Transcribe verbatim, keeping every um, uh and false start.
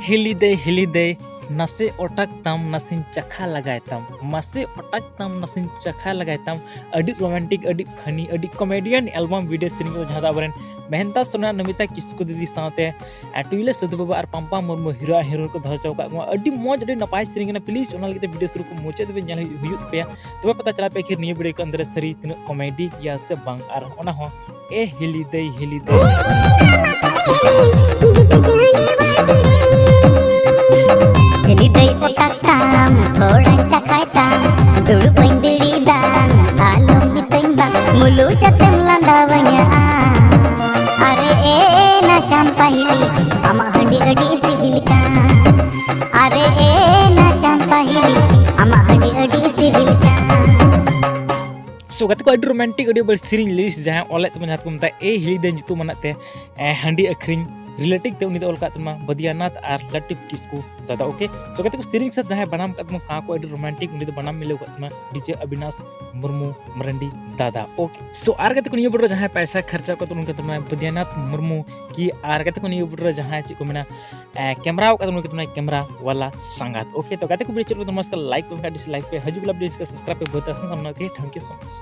ᱦᱤᱞᱤ ᱫᱟᱹᱭ ᱦᱤᱞᱤ ᱫᱟᱹᱭ, ᱱᱟᱥᱮ ᱚᱴᱟᱠ ᱛᱟᱢ ᱱᱟᱥᱮᱧ ᱪᱟᱠᱷᱟ ᱞᱟᱜᱟᱭ ᱛᱟᱢ, ᱢᱟᱥᱮ ᱚᱴᱟᱠ ᱛᱟᱢ ᱱᱟᱥᱮᱧ ᱪᱟᱠᱷᱟ ᱞᱟᱜᱟᱭ ᱛᱟᱢ᱾ ᱟᱹᱰᱤ ᱨᱳᱢᱟᱱᱴᱤᱠ, ᱟᱹᱰᱤ ᱯᱷᱟᱱᱤ, ᱟᱹᱰᱤ ᱠᱚᱢᱮᱰᱤᱭᱟᱱ ᱮᱞᱵᱟᱢ ᱵᱷᱤᱰᱤᱭᱳ ᱥᱮᱨᱮᱧ ᱠᱚ, ᱡᱟᱦᱟᱸ ᱫᱚ ᱟᱵᱚᱨᱮᱱ ᱢᱮᱦᱮᱱᱫᱟ ᱥᱚᱨᱮᱱ, ᱱᱚᱢᱤᱛᱟ ᱠᱤᱥᱠᱩ ᱫᱤᱫᱤ ᱥᱟᱶᱛᱮ ᱟᱨ ᱴᱩᱭᱞᱟᱹ ᱥᱟᱹᱫᱷᱩ ᱵᱟᱵᱟ ᱟᱨ ᱯᱟᱢᱯᱟ ᱢᱩᱨᱢᱩ ᱦᱤᱨᱳ ᱟᱨ ᱦᱤᱨᱳᱭᱤᱱ ᱠᱚ ᱫᱚᱦᱚ ᱦᱚᱪᱚ ᱟᱠᱟᱫ ᱠᱚᱣᱟ᱾ ᱟᱹᱰᱤ ᱢᱚᱡᱽ, ᱟᱹᱰᱤ ᱱᱟᱯᱟᱭ ᱥᱮᱨᱮᱧ ᱠᱟᱱᱟ᱾ ᱯᱞᱤᱡᱽ ᱚᱱᱟ ᱞᱟᱹᱜᱤᱫ ᱛᱮ ᱵᱷᱤᱰᱤᱭᱳ ᱥᱩᱨᱩ ᱠᱚ ᱢᱩᱪᱟᱹᱫ ᱫᱷᱟᱹᱵᱤᱡ ᱧᱮᱞ ᱦᱩᱭᱩᱜ, ᱦᱩᱭᱩᱜ ᱛᱟᱯᱮᱭᱟ᱾ ᱛᱚᱵᱮ ᱯᱟᱛᱟ ᱪᱟᱞᱟᱜ ᱯᱮ ᱟᱹᱠᱷᱤᱨ ᱱᱤᱭᱟᱹ ᱵᱷᱤᱰᱤᱭᱳ ᱠᱚ ᱟᱱᱫᱟᱨ ᱥᱟᱹᱨᱤ ᱛᱤᱱᱟᱹᱜ ᱠᱚᱢᱮᱰᱤ ᱜᱮᱭᱟ ᱥᱮ ᱵᱟᱝ, ᱟᱨ ᱚᱱᱟ ᱦᱚᱸ ᱮ ᱦᱤᱞᱤ ᱫᱟᱹᱭ ᱦᱤᱞᱤ ᱫᱟᱹᱭ᱾ ᱦᱤᱞᱤ ᱫᱟᱹᱭ ᱚᱴᱟᱠ ᱛᱟᱢ, ᱛᱷᱚᱲᱟᱧ ᱪᱟᱠᱷᱟᱭ ᱛᱟᱢ, ᱫᱩᱲᱩᱵ ᱟᱹᱧ ᱫᱤᱲᱤ ᱫᱟᱢ, ᱟᱞᱚᱢ ᱢᱤᱛᱟᱹᱧ ᱵᱟᱝ, ᱢᱩᱞᱩᱡ ᱟᱛᱮᱢ ᱞᱟᱸᱫᱟᱣᱟᱹᱧᱟ᱾ ᱟᱨᱮ ᱮ ᱱᱟ ᱪᱟᱢᱯᱟ ᱦᱤᱞᱤ, ᱟᱢᱟᱜ ᱦᱟᱺᱰᱤ ᱟᱹᱰᱤ ᱥᱤᱵᱤᱞ ᱠᱟᱱ᱾ ᱟᱨᱮ ᱮ ᱱᱟ ᱪᱟᱢᱯᱟ ᱦᱤᱞᱤ, ᱟᱢᱟᱜ ᱦᱟᱺᱰᱤ ᱟᱹᱰᱤ ᱥᱤᱵᱤᱞ ᱠᱟᱱ᱾ ᱥᱳ ᱜᱟᱛᱮ ᱠᱚ, ᱟᱹᱰᱤ ᱨᱳᱢᱟᱱᱴᱤᱠ, ᱟᱹᱰᱤ ᱵᱟᱹᱲ ᱥᱮᱨᱮᱧ ᱞᱤᱨᱤᱠᱥ ᱡᱟᱦᱟᱸᱭ ᱚᱞᱮᱫ ᱛᱟᱵᱚᱱᱟ, ᱡᱟᱦᱟᱸ ᱫᱚᱠᱚ ᱢᱮᱛᱟᱜᱼᱟ ᱮ ᱦᱤᱞᱤ ᱫᱟᱹᱭ ᱧᱩᱛᱩᱢ ᱟᱱᱟᱜ ᱛᱮ, ᱮ, ᱦᱟᱺᱰᱤ ᱟᱹᱠᱷᱨᱤᱧ ᱨᱤᱞᱮᱴᱤᱝ ᱛᱮ ᱩᱱᱤ ᱫᱚ ᱚᱞ ᱠᱟᱜ ᱛᱟᱵᱚᱱᱟ ᱵᱟᱹᱫᱤᱭᱟᱱᱟᱛᱷ ᱟᱨ ᱞᱟᱹᱴᱩ ᱠᱤᱥᱠᱩ ᱫᱟᱫᱟ᱾ ᱳᱠᱮ, ᱥᱳ ᱜᱟᱛᱮ ᱠᱚ, ᱥᱮᱨᱮᱧ ᱥᱟᱶ ᱡᱟᱦᱟᱸᱭ ᱵᱟᱱᱟᱢ ᱠᱟᱜ ᱛᱟᱵᱚᱱᱟ ᱠᱟᱸ ᱠᱚ ᱟᱹᱰᱤ ᱨᱳᱢᱟᱱᱴᱤᱠ, ᱩᱱᱤ ᱫᱚ ᱵᱟᱱᱟᱢ ᱢᱤᱞᱟᱹᱣ ᱠᱟᱜ ᱛᱟᱵᱚᱱᱟ ᱰᱤᱡᱮ ᱚᱵᱤᱱᱟᱥ ᱢᱩᱨᱢᱩ ᱢᱟᱨᱟᱱᱰᱤ ᱫᱟᱫᱟ᱾ ᱳᱠᱮ, ᱥᱳ ᱟᱨ ᱜᱟᱛᱮ ᱠᱚ, ᱱᱤᱭᱟᱹ ᱵᱷᱤᱰᱤᱭᱳ ᱨᱮ ᱡᱟᱦᱟᱸᱭ ᱯᱟᱭᱥᱟ ᱠᱷᱚᱨᱪᱟ ᱠᱟᱜ ᱛᱟᱵᱚᱱᱟ ᱩᱱᱤ ᱠᱟᱱ ᱛᱟᱵᱚᱱᱟ ᱵᱟᱹᱫᱤᱭᱟᱱᱟᱛᱷ ᱢᱩᱨᱢᱩ ᱠᱤ, ᱟᱨ ᱜᱟᱛᱮ ᱠᱚ, ᱱᱤᱭᱟᱹ ᱵᱷᱤᱰᱤᱭᱳ ᱨᱮ ᱡᱟᱦᱟᱸᱭ ᱪᱮᱫ ᱠᱚ ᱢᱮᱱᱟ, ᱮ, ᱠᱮᱢᱨᱟ ᱟᱠᱟᱫ ᱛᱟᱵᱚᱱᱟ ᱩᱱᱤ ᱠᱟᱱ ᱛᱟᱵᱚᱱᱟ ᱠᱮᱢᱨᱟ ᱣᱟᱞᱟ ᱥᱟᱸᱜᱟᱛ᱾ ᱳᱠᱮ, ᱛᱚ ᱜᱟᱛᱮ ᱠᱚ, ᱵᱷᱤᱰᱤᱭᱳ ᱪᱮᱫ ᱞᱮᱠᱟ ᱢᱚᱡᱽ ᱠᱟᱱᱟ, ᱞᱟᱭᱤᱠ ᱠᱚ ᱢᱮᱱᱠᱷᱟᱱ ᱰᱤᱥᱞᱟᱭᱤᱠ ᱯᱮ, ᱦᱤᱡᱩᱜ ᱠᱟᱱᱟ ᱵᱷᱤᱰᱤᱭᱳ ᱥᱟᱵᱥᱠᱨᱟᱭᱤᱵ ᱯᱮ, ᱵᱟᱹᱫᱤᱭᱟᱱᱟᱛᱷ ᱥᱟᱢᱱᱟ᱾ Okay, thank you so much᱾